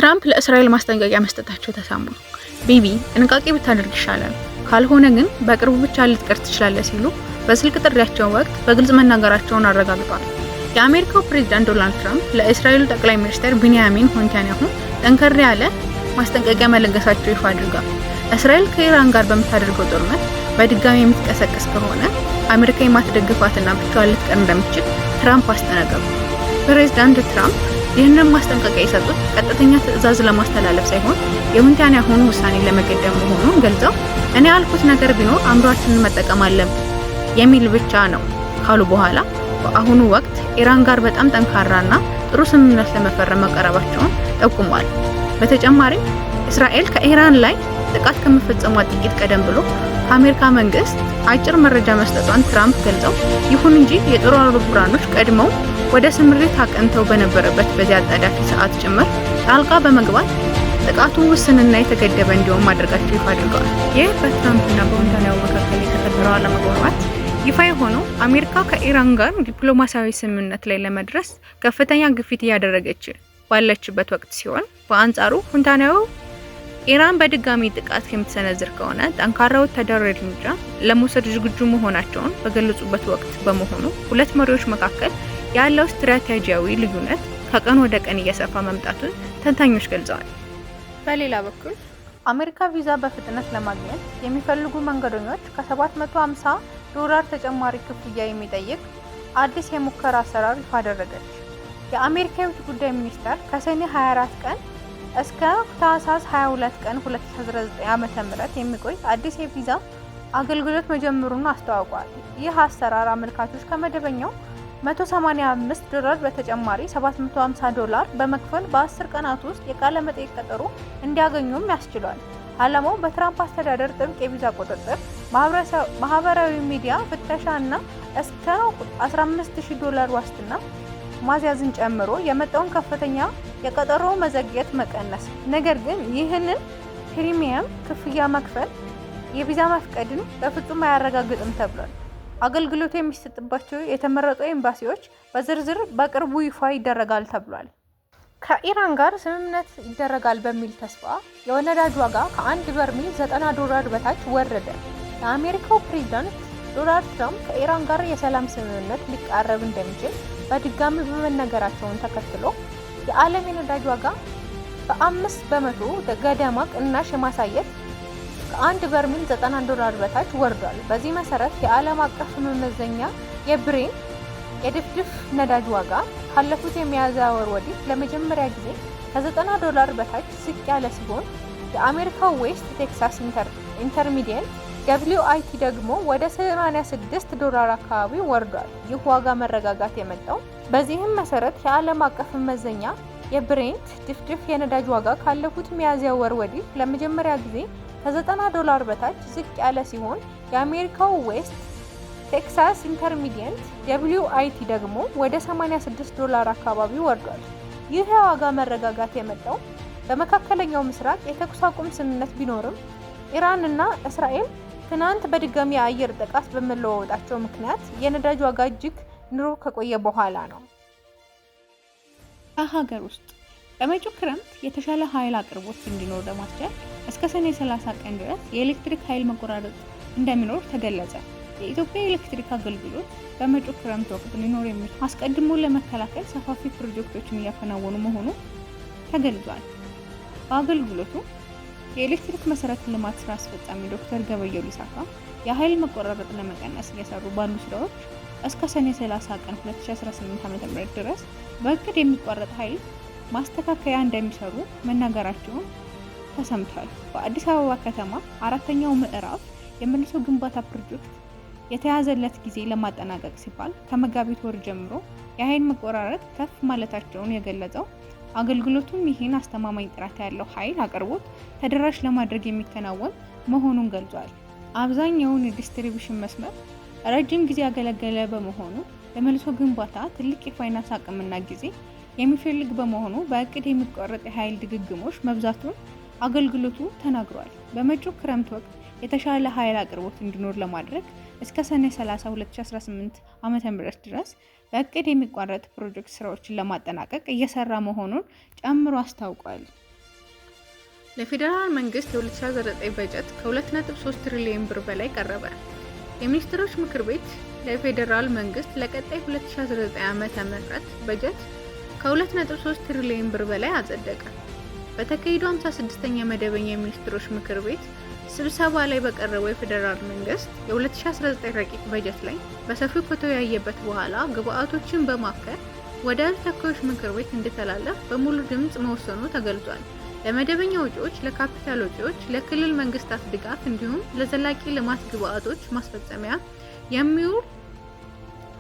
ትራምፕ ለእስራኤል ማስጠንቀቂያ መስጠታቸው ተሰማ። "ቢቢ፣ ጥንቃቄ ብታደርግ ይሻላል፣ ካልሆነ ግን በቅርቡ ብቻ ልትቀር ትችላለህ" ሲሉ በስልክ ጥሪያቸው ወቅት በግልጽ መናገራቸውን አረጋግጠዋል። የአሜሪካው ፕሬዝዳንት ዶናልድ ትራምፕ ለእስራኤሉ ጠቅላይ ሚኒስትር ቢንያሚን ኔታንያሁ ጠንከር ያለ ማስጠንቀቂያ መለገሳቸው ይፋ አድርገዋል። እስራኤል ከኢራን ጋር በምታደርገው ጦርነት በድጋሚ የምትቀሰቅስ ከሆነ አሜሪካ የማትደግፋትና ብቻዋን ልትቀር እንደምትችል ትራምፕ አስጠነቀቁ። ፕሬዝዳንት ትራምፕ ይህንን ማስጠንቀቂያ የሰጡት ቀጥተኛ ትዕዛዝ ለማስተላለፍ ሳይሆን የኔታንያሁን ውሳኔ ለመገደብ መሆኑን ገልጸው፣ "እኔ ያልኩት ነገር ቢኖር አእምሯችንን መጠቀም አለብን የሚል ብቻ ነው" ካሉ በኋላ በአሁኑ ወቅት ኢራን ጋር በጣም ጠንካራና ጥሩ ስምምነት ለመፈረም መቀረባቸውን ጠቁመዋል። በተጨማሪም እስራኤል ከኢራን ላይ ጥቃት ከመፈጸሟ ጥቂት ቀደም ብሎ ከአሜሪካ መንግስት አጭር መረጃ መስጠቷን ትራምፕ ገልጸው፣ ይሁን እንጂ የጦር አውሮፕላኖች ቀድመው ወደ ስምሪት አቅንተው በነበረበት በዚያ አጣዳፊ ሰዓት ጭምር ጣልቃ በመግባት ጥቃቱ ውስንና የተገደበ እንዲሆን ማድረጋቸው ይፋ አድርገዋል። ይህ በትራምፕና በኔታንያሁ መካከል የተፈጠረው አለመግባባት ይፋ የሆነው አሜሪካ ከኢራን ጋር ዲፕሎማሲያዊ ስምምነት ላይ ለመድረስ ከፍተኛ ግፊት እያደረገች ባለችበት ወቅት ሲሆን፣ በአንጻሩ ኔታንያሁ ኢራን በድጋሚ ጥቃት የምትሰነዝር ከሆነ ጠንካራ ወታደራዊ እርምጃ ለመውሰድ ዝግጁ መሆናቸውን በገለጹበት ወቅት በመሆኑ ሁለት መሪዎች መካከል ያለው ስትራቴጂያዊ ልዩነት ከቀን ወደ ቀን እየሰፋ መምጣቱን ተንታኞች ገልጸዋል። በሌላ በኩል አሜሪካ ቪዛ በፍጥነት ለማግኘት የሚፈልጉ መንገደኞች ከ750 ዶላር ተጨማሪ ክፍያ የሚጠይቅ አዲስ የሙከራ አሰራር ይፋ አደረገች። የአሜሪካ የውጭ ጉዳይ ሚኒስቴር ከሰኔ 24 ቀን እስከ ታህሳስ 22 ቀን 2019 ዓ.ም የሚቆይ አዲስ የቪዛ አገልግሎት መጀመሩን አስታውቋል። ይህ አሰራር አመልካቾች ከመደበኛው 185 ዶላር በተጨማሪ 750 ዶላር በመክፈል በ10 ቀናት ውስጥ የቃለ መጠይቅ ቀጠሮ እንዲያገኙም ያስችሏል። ዓላማው በትራምፕ አስተዳደር ጥብቅ የቪዛ ቁጥጥር፣ ማህበራዊ ሚዲያ ፍተሻ እና እስከ 15000 ዶላር ዋስትና ማስያዝን ጨምሮ የመጣውን ከፍተኛ የቀጠሮ መዘግየት መቀነስ። ነገር ግን ይህንን premium ክፍያ መክፈል የቪዛ መፍቀድን በፍጹም አያረጋግጥም ተብሏል። አገልግሎቱ የሚሰጥባቸው የተመረጡ ኤምባሲዎች በዝርዝር በቅርቡ ይፋ ይደረጋል ተብሏል። ከኢራን ጋር ስምምነት ይደረጋል በሚል ተስፋ የነዳጅ ዋጋ ከአንድ በርሜል 90 ዶላር በታች ወረደ። የአሜሪካው ፕሬዝዳንት ዶናልድ ትራምፕ ከኢራን ጋር የሰላም ስምምነት ሊቃረብ እንደሚችል በድጋሚ በመናገራቸውን ተከትሎ የዓለም የነዳጅ ዋጋ በ5% ገደማ ቅናሽ የማሳየት ከአንድ በርሜል 90 ዶላር በታች ወርዷል። በዚህ መሰረት የዓለም አቀፍ መመዘኛ የብሬንት የድፍድፍ ነዳጅ ዋጋ ካለፉት የሚያዝያ ወር ወዲህ ለመጀመሪያ ጊዜ ከ90 ዶላር በታች ዝቅ ያለ ሲሆን፣ የአሜሪካው ዌስት ቴክሳስ ኢንተርሚዲየት WTI ደግሞ ወደ 86 ዶላር አካባቢ ወርዷል። ይህ ዋጋ መረጋጋት የመጣው በዚህም መሰረት የዓለም አቀፍ መመዘኛ የብሬንት ድፍድፍ የነዳጅ ዋጋ ካለፉት ሚያዝያ ወር ወዲህ ለመጀመሪያ ጊዜ ከ90 ዶላር በታች ዝቅ ያለ ሲሆን፣ የአሜሪካው ዌስት ቴክሳስ ኢንተርሚዲየት WTI ደግሞ ወደ 86 ዶላር አካባቢ ወርዷል። ይህ የዋጋ መረጋጋት የመጣው በመካከለኛው ምስራቅ የተኩስ አቁም ስምምነት ቢኖርም ኢራን እና እስራኤል ትናንት በድጋሚ የአየር ጥቃት በመለዋወጣቸው ምክንያት የነዳጅ ዋጋ እጅግ ንሮ ከቆየ በኋላ ነው። በሀገር ውስጥ በመጪው ክረምት የተሻለ ኃይል አቅርቦት እንዲኖር ለማስቻል እስከ ሰኔ 30 ቀን ድረስ የኤሌክትሪክ ኃይል መቆራረጥ እንደሚኖር ተገለጸ። የኢትዮጵያ ኤሌክትሪክ አገልግሎት በመጪው ክረምት ወቅት ሊኖር የሚችል አስቀድሞ ለመከላከል ሰፋፊ ፕሮጀክቶችን እያከናወኑ መሆኑ ተገልጿል። በአገልግሎቱ የኤሌክትሪክ መሰረተ ልማት ስራ አስፈጻሚ ዶክተር ገበየው ሊሳካ የኃይል መቆራረጥ ለመቀነስ እየሰሩ ባሉ ስራዎች እስከ ሰኔ 30 ቀን 2018 ዓ.ም ድረስ በእቅድ የሚቋረጥ ኃይል ማስተካከያ እንደሚሰሩ መናገራቸውን ተሰምቷል። በአዲስ አበባ ከተማ አራተኛው ምዕራፍ የመልሶ ግንባታ ፕሮጀክት የተያዘለት ጊዜ ለማጠናቀቅ ሲባል ከመጋቢት ወር ጀምሮ የኃይል መቆራረጥ ከፍ ማለታቸውን የገለጸው አገልግሎቱም ይህን አስተማማኝ ጥራት ያለው ኃይል አቅርቦት ተደራሽ ለማድረግ የሚከናወን መሆኑን ገልጿል። አብዛኛውን የ distribution መስመር ረጅም ጊዜ ያገለገለ በመሆኑ ለመልሶ ግንባታ ትልቅ የፋይናንስ አቅምና ጊዜ የሚፈልግ በመሆኑ በእቅድ የሚቋረጥ የኃይል ድግግሞሽ መብዛቱን አገልግሎቱ ተናግሯል። በመጪው ክረምት ወቅት የተሻለ ኃይል አቅርቦት እንዲኖር ለማድረግ እስከ ሰኔ 30 2018 ዓ.ም ድረስ በእቅድ የሚቋረጥ ፕሮጀክት ስራዎችን ለማጠናቀቅ እየሰራ መሆኑን ጨምሮ አስታውቋል። ለፌዴራል መንግስት የ2019 በጀት ከ2.3 ትሪሊዮን ብር በላይ ቀረበ። የሚኒስትሮች ምክር ቤት ለፌዴራል መንግስት ለቀጣይ 2019 ዓ.ም በጀት ከ2.3 ትሪሊዮን ብር በላይ አጸደቀ። በተካሄደው 56ኛ መደበኛ የሚኒስትሮች ምክር ቤት ስብሰባ ላይ በቀረበው የፌዴራል መንግስት የ2019 ረቂቅ በጀት ላይ በሰፊው ከተወያየበት በኋላ ግብአቶችን በማከል ወደ ሕዝብ ተወካዮች ምክር ቤት እንዲተላለፍ በሙሉ ድምፅ መወሰኑ ተገልጿል። ለመደበኛ ወጪዎች፣ ለካፒታል ወጪዎች፣ ለክልል መንግስታት ድጋፍ እንዲሁም ለዘላቂ ልማት ግብአቶች ማስፈጸሚያ የሚውል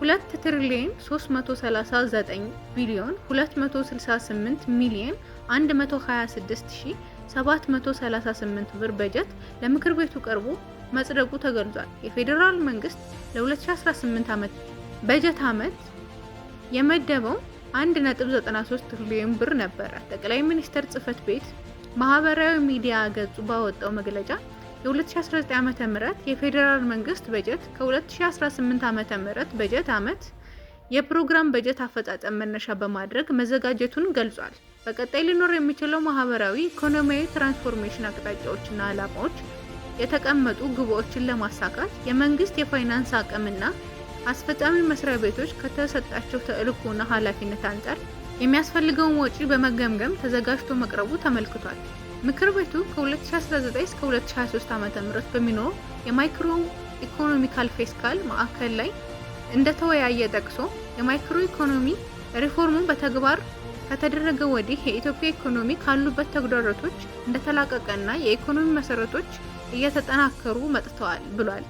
2 ትሪሊዮን 339 ቢሊዮን 268 ሚሊዮን 126738 ብር በጀት ለምክር ቤቱ ቀርቦ መጽደቁ ተገልጿል። የፌዴራል መንግስት ለ2018 ዓመት በጀት ዓመት የመደበው 1.93 ትሪሊዮን ብር ነበረ። ጠቅላይ ሚኒስትር ጽህፈት ቤት ማህበራዊ ሚዲያ ገጹ ባወጣው መግለጫ የ2019 ዓ.ም የፌዴራል መንግስት በጀት ከ2018 ዓ.ም በጀት ዓመት የፕሮግራም በጀት አፈጻጸም መነሻ በማድረግ መዘጋጀቱን ገልጿል። በቀጣይ ሊኖር የሚችለው ማህበራዊ፣ ኢኮኖሚያዊ ትራንስፎርሜሽን አቅጣጫዎችና ዓላማዎች የተቀመጡ ግቦችን ለማሳካት የመንግስት የፋይናንስ አቅምና አስፈጻሚ መስሪያ ቤቶች ከተሰጣቸው ተልዕኮና ኃላፊነት አንጻር የሚያስፈልገውን ወጪ በመገምገም ተዘጋጅቶ መቅረቡ ተመልክቷል። ምክር ቤቱ ከ2019 እስከ 2023 ዓ.ም በሚኖር የ macro economical fiscal ማዕከል ላይ እንደተወያየ ጠቅሶ የማክሮ ኢኮኖሚ ሪፎርሙ በተግባር ከተደረገ ወዲህ የኢትዮጵያ ኢኮኖሚ ካሉበት ተግዳሮቶች እንደተላቀቀና የኢኮኖሚ መሰረቶች እየተጠናከሩ መጥተዋል ብሏል።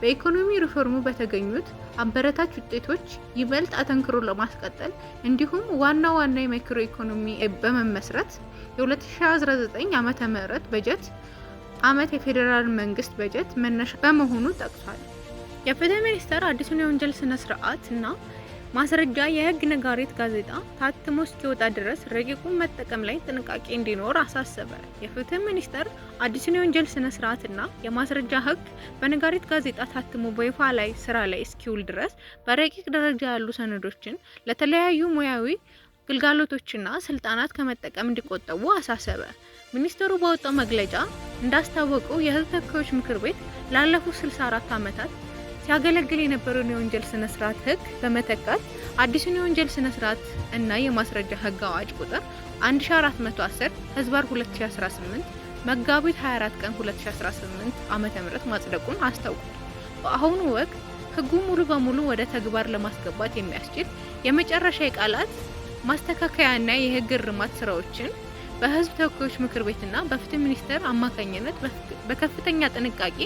በኢኮኖሚ ሪፎርሙ በተገኙት አበረታች ውጤቶች ይበልጥ አጠንክሮ ለማስቀጠል እንዲሁም ዋና ዋና የማክሮ ኢኮኖሚ በመመስረት የ2019 ዓ.ም በጀት ዓመት የፌዴራል መንግስት በጀት መነሻ በመሆኑ ጠቅሷል። የፍትህ ሚኒስቴር አዲሱን የወንጀል ስነ ስርዓት እና ማስረጃ የህግ ነጋሪት ጋዜጣ ታትሞ እስኪወጣ ድረስ ረቂቁን መጠቀም ላይ ጥንቃቄ እንዲኖር አሳሰበ። የፍትህ ሚኒስቴር አዲሱን የወንጀል ስነ ስርዓትና የማስረጃ ህግ በነጋሪት ጋዜጣ ታትሞ በይፋ ላይ ስራ ላይ እስኪውል ድረስ በረቂቅ ደረጃ ያሉ ሰነዶችን ለተለያዩ ሙያዊ ግልጋሎቶችና ስልጣናት ከመጠቀም እንዲቆጠቡ አሳሰበ። ሚኒስቴሩ ባወጣው መግለጫ እንዳስታወቀው የህዝብ ተወካዮች ምክር ቤት ላለፉት 64 ዓመታት ሲያገለግል የነበረውን የወንጀል ስነ ስርዓት ህግ በመተካት አዲሱን የወንጀል ስነ ስርዓት እና የማስረጃ ህግ አዋጅ ቁጥር 1410 ህዝባር 2018 መጋቢት 24 ቀን 2018 ዓ.ም ማጽደቁን አስታውቋል። በአሁኑ ወቅት ህጉ ሙሉ በሙሉ ወደ ተግባር ለማስገባት የሚያስችል የመጨረሻ የቃላት ማስተካከያና የህግ እርማት ስራዎችን በህዝብ ተወካዮች ምክር ቤትና በፍትህ ሚኒስቴር አማካኝነት በከፍተኛ ጥንቃቄ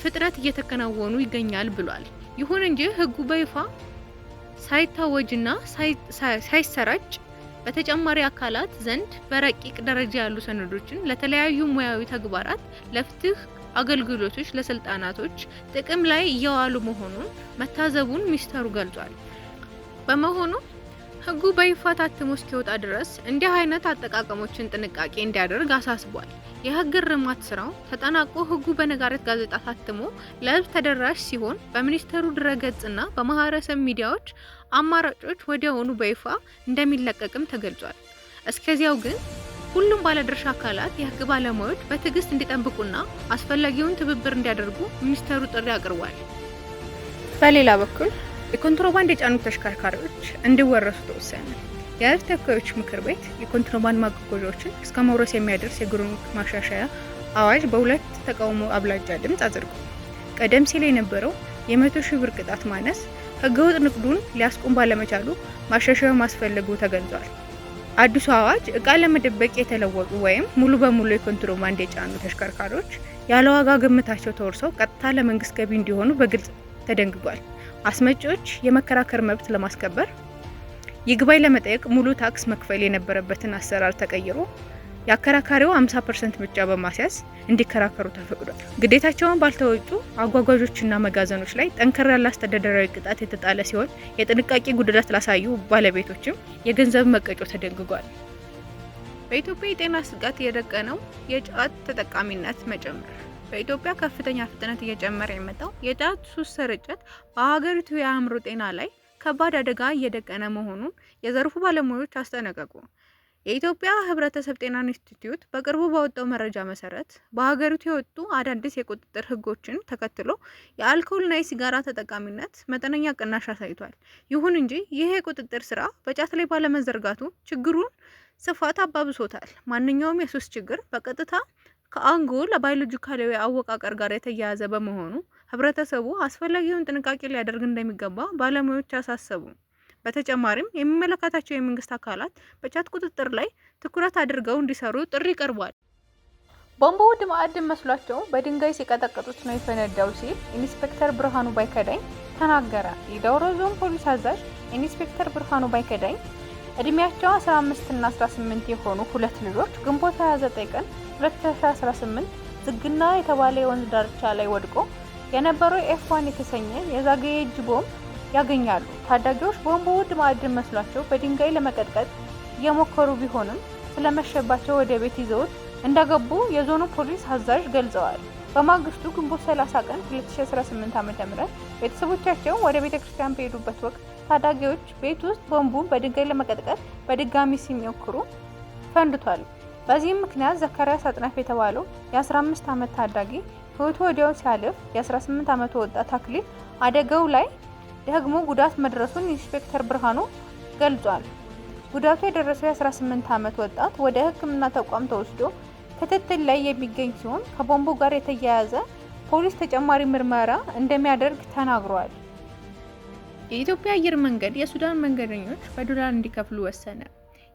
ፍጥነት እየተከናወኑ ይገኛል ብሏል። ይሁን እንጂ ህጉ በይፋ ሳይታወጅና ሳይሰራጭ በተጨማሪ አካላት ዘንድ በረቂቅ ደረጃ ያሉ ሰነዶችን ለተለያዩ ሙያዊ ተግባራት፣ ለፍትህ አገልግሎቶች፣ ለስልጣናቶች ጥቅም ላይ እየዋሉ መሆኑን መታዘቡን ሚኒስተሩ ገልጿል። በመሆኑ ህጉ በይፋ ታትሞ እስኪወጣ ድረስ እንዲህ አይነት አጠቃቀሞችን ጥንቃቄ እንዲያደርግ አሳስቧል። የህግ እርማት ስራው ተጠናቆ ህጉ በነጋሪት ጋዜጣ ታትሞ ለህዝብ ተደራሽ ሲሆን በሚኒስቴሩ ድረገጽና በማህበረሰብ ሚዲያዎች አማራጮች ወዲያውኑ በይፋ እንደሚለቀቅም ተገልጿል። እስከዚያው ግን ሁሉም ባለድርሻ አካላት የህግ ባለሙያዎች በትዕግስት እንዲጠብቁና አስፈላጊውን ትብብር እንዲያደርጉ ሚኒስቴሩ ጥሪ አቅርቧል። በሌላ በኩል የኮንትሮባንድ የጫኑ ተሽከርካሪዎች እንዲወረሱ ተወሰነ። የህዝብ ተወካዮች ምክር ቤት የኮንትሮባንድ ማጓጓዣዎችን እስከ መውረስ የሚያደርስ የጉምሩክ ማሻሻያ አዋጅ በሁለት ተቃውሞ አብላጫ ድምፅ አጽድቋል። ቀደም ሲል የነበረው የ100,000 ብር ቅጣት ማነስ ህገወጥ ንግዱን ሊያስቆም ባለመቻሉ ማሻሻያው ማስፈለጉ ተገልጿል። አዲሱ አዋጅ እቃ ለመደበቅ የተለወጡ ወይም ሙሉ በሙሉ የኮንትሮባንድ የጫኑ ተሽከርካሪዎች ያለ ዋጋ ግምታቸው ተወርሰው ቀጥታ ለመንግስት ገቢ እንዲሆኑ በግልጽ ተደንግጓል። አስመጪዎች የመከራከር መብት ለማስከበር ይግባኝ ለመጠየቅ ሙሉ ታክስ መክፈል የነበረበትን አሰራር ተቀይሮ የአከራካሪው 50% ብቻ በማስያዝ እንዲከራከሩ ተፈቅዷል። ግዴታቸውን ባልተወጡ አጓጓዦችና መጋዘኖች ላይ ጠንከር ያለ አስተዳደራዊ ቅጣት የተጣለ ሲሆን የጥንቃቄ ጉድለት ላሳዩ ባለቤቶችም የገንዘብ መቀጮ ተደንግጓል። በኢትዮጵያ የጤና ስጋት የደቀነው የጫት ተጠቃሚነት መጨመር። በኢትዮጵያ ከፍተኛ ፍጥነት እየጨመረ የመጣው የጫት ሱስ ስርጭት በሀገሪቱ የአእምሮ ጤና ላይ ከባድ አደጋ እየደቀነ መሆኑን የዘርፉ ባለሙያዎች አስጠነቀቁ። የኢትዮጵያ ሕብረተሰብ ጤና ኢንስቲትዩት በቅርቡ ባወጣው መረጃ መሰረት በሀገሪቱ የወጡ አዳዲስ የቁጥጥር ሕጎችን ተከትሎ የአልኮልና የሲጋራ ተጠቃሚነት መጠነኛ ቅናሽ አሳይቷል። ይሁን እንጂ ይህ የቁጥጥር ስራ በጫት ላይ ባለመዘርጋቱ ችግሩን ስፋት አባብሶታል። ማንኛውም የሱስ ችግር በቀጥታ ከአንጎል ባዮሎጂካዊ አወቃቀር ጋር የተያያዘ በመሆኑ ሕብረተሰቡ አስፈላጊውን ጥንቃቄ ሊያደርግ እንደሚገባ ባለሙያዎች አሳሰቡ። በተጨማሪም የሚመለከታቸው የመንግስት አካላት በጫት ቁጥጥር ላይ ትኩረት አድርገው እንዲሰሩ ጥሪ ቀርቧል። ቦምቡ ውድ ማዕድን መስሏቸው በድንጋይ ሲቀጠቅጡት ነው የፈነዳው ሲል ኢንስፔክተር ብርሃኑ ባይከዳኝ ተናገረ። የዳውሮ ዞን ፖሊስ አዛዥ ኢንስፔክተር ብርሃኑ ባይከዳኝ እድሜያቸው 15 እና 18 የሆኑ ሁለት ልጆች ግንቦት 29 ቀን 2018 ዝግና የተባለ የወንዝ ዳርቻ ላይ ወድቆ የነበረው F1 የተሰኘ የዛገ የእጅ ቦምብ ያገኛሉ። ታዳጊዎች ቦምቡ ውድ ማዕድን መስሏቸው በድንጋይ ለመቀጥቀጥ እየሞከሩ ቢሆንም ስለመሸባቸው ወደ ቤት ይዘውት እንደገቡ የዞኑ ፖሊስ አዛዥ ገልጸዋል። በማግስቱ ግንቦት 30 ቀን 2018 ዓ.ም ቤተሰቦቻቸው ወደ ቤተ ክርስቲያን በሄዱበት ወቅት ታዳጊዎች ቤት ውስጥ ቦምቡን በድንጋይ ለመቀጥቀጥ በድጋሚ ሲሞክሩ ፈንድቷል። በዚህም ምክንያት ዘካሪያስ አጥናፍ የተባለው የ15 ዓመት ታዳጊ ሕይወቱ ወዲያው ሲያልፍ፣ የ18 ዓመቱ ወጣት አክሊል አደጋው ላይ ደግሞ ጉዳት መድረሱን ኢንስፔክተር ብርሃኑ ገልጿል። ጉዳቱ የደረሰው የ18 ዓመት ወጣት ወደ ሕክምና ተቋም ተወስዶ ክትትል ላይ የሚገኝ ሲሆን ከቦምቡ ጋር የተያያዘ ፖሊስ ተጨማሪ ምርመራ እንደሚያደርግ ተናግሯል። የኢትዮጵያ አየር መንገድ የሱዳን መንገደኞች በዶላር እንዲከፍሉ ወሰነ።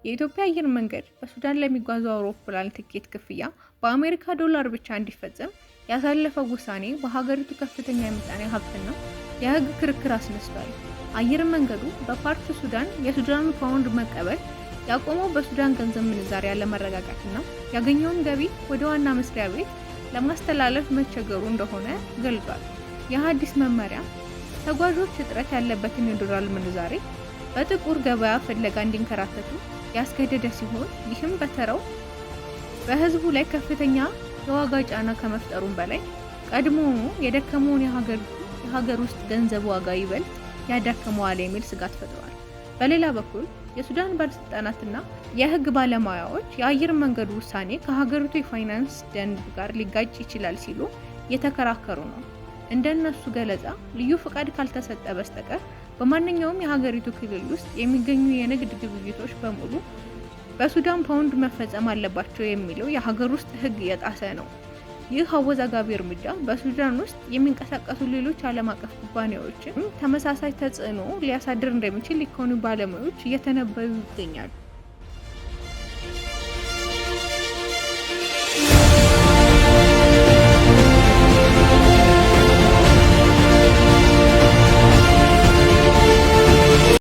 የኢትዮጵያ አየር መንገድ በሱዳን ለሚጓዙ አውሮፕላን ትኬት ክፍያ በአሜሪካ ዶላር ብቻ እንዲፈጸም ያሳለፈው ውሳኔ በሀገሪቱ ከፍተኛ የምጣኔ ሀብትና የሕግ ክርክር አስነስቷል። አየር መንገዱ በፖርት ሱዳን የሱዳን ፓውንድ መቀበል ያቆመው በሱዳን ገንዘብ ምንዛሪ ያለመረጋጋትና ያገኘውን ገቢ ወደ ዋና መስሪያ ቤት ለማስተላለፍ መቸገሩ እንደሆነ ገልጿል። ይህ አዲስ መመሪያ ተጓዦች እጥረት ያለበትን የዶላር ምንዛሬ በጥቁር ገበያ ፍለጋ እንዲንከራተቱ ያስገደደ ሲሆን፣ ይህም በተራው በሕዝቡ ላይ ከፍተኛ የዋጋ ጫና ከመፍጠሩም በላይ ቀድሞውኑ የደከመውን የሀገር ውስጥ ገንዘብ ዋጋ ይበልጥ ያዳክመዋል የሚል ስጋት ፈጥሯል። በሌላ በኩል የሱዳን ባለስልጣናትና የሕግ ባለሙያዎች የአየር መንገዱ ውሳኔ ከሀገሪቱ የፋይናንስ ደንብ ጋር ሊጋጭ ይችላል ሲሉ እየተከራከሩ ነው። እንደነሱ ገለጻ ልዩ ፈቃድ ካልተሰጠ በስተቀር በማንኛውም የሀገሪቱ ክልል ውስጥ የሚገኙ የንግድ ግብይቶች በሙሉ በሱዳን ፓውንድ መፈጸም አለባቸው የሚለው የሀገር ውስጥ ሕግ የጣሰ ነው። ይህ አወዛጋቢ እርምጃ በሱዳን ውስጥ የሚንቀሳቀሱ ሌሎች ዓለም አቀፍ ኩባንያዎችም ተመሳሳይ ተጽዕኖ ሊያሳድር እንደሚችል ኢኮኖሚ ባለሙያዎች እየተነበዩ ይገኛሉ።